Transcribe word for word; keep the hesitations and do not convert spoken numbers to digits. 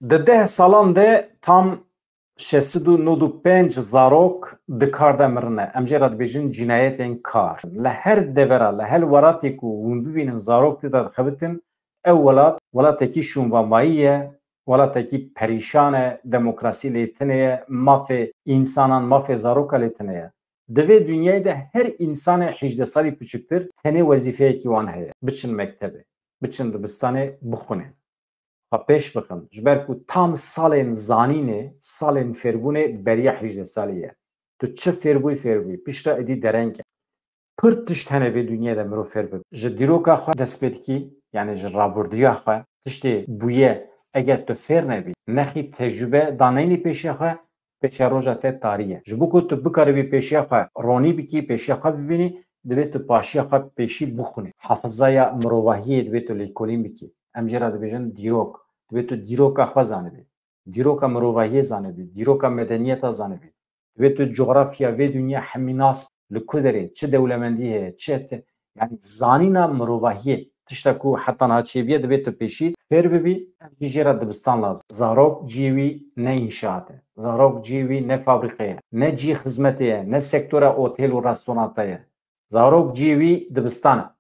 Di deh salan de tam şeş sed û nod û pênc zarok di kar de mirine. Em jê re dibêjin cinayetên kar. Li her devera, li her welatê ku hûn bibînin zarok tê de dixebitin, ew welat, welatekî şûnvamayî ye, welatekî perîşan e, demokrasî lê tune ye, mafê însanan, mafê zaroka lê tune ye. Di vê dinyayê de her însanê hejdeh salî piçiktir tenê wezîfeyekî wan heye. Biçin mektebê, biçin dibistanê, bixwînin. Xwe pêş bixin. Ji ber ku tam salên zanînê, salên fêrbûnê beriya hejdeh salî ye. Tu çi fêrbûyî, fêrbûyî. Piştre êdî dereng e. Pir tişt hene vê dinyayê de mirov fêr bibe. Ji dîroka xwe dest pê dikî, yanî ji rabirduya xwe, tiştê bûye, eger tu fêr nebî, nexî tecrûbe daneyînî pêşiya xwe, pêşiya roja te tarî ye. Ji bo ku tu bikaribî pêşiya xwe ronî bikî, pêşiya xwe bibînî, divê tu paşiya xwe pêşî bixwînî. Hafizaya mirovahiyê divê tu lêkolîn bikî. Em jê re dibêjin dîrok. Divê tu dîroka xwe zanibî. Dîroka mirovahiyê zanibî. Dîroka medeniyeta zanibî. Divê tu cografya vê dinya hemî nas bî. Li ku derê, çi dewlemendî heye, çi te-, yanî zanîna mirovahiyê, tişta ku heta niha çêbûye, divê tu pêşî fêr bibî, ev jî jê re dibistan lazim. Zarok cihê wî ne înşaat e. Zarok cihê wî ne fabrîqe ye. Ne cihê xizmetê ye, ne sektora otêl û restoranta ye. Zarok cihê wî dibistan e.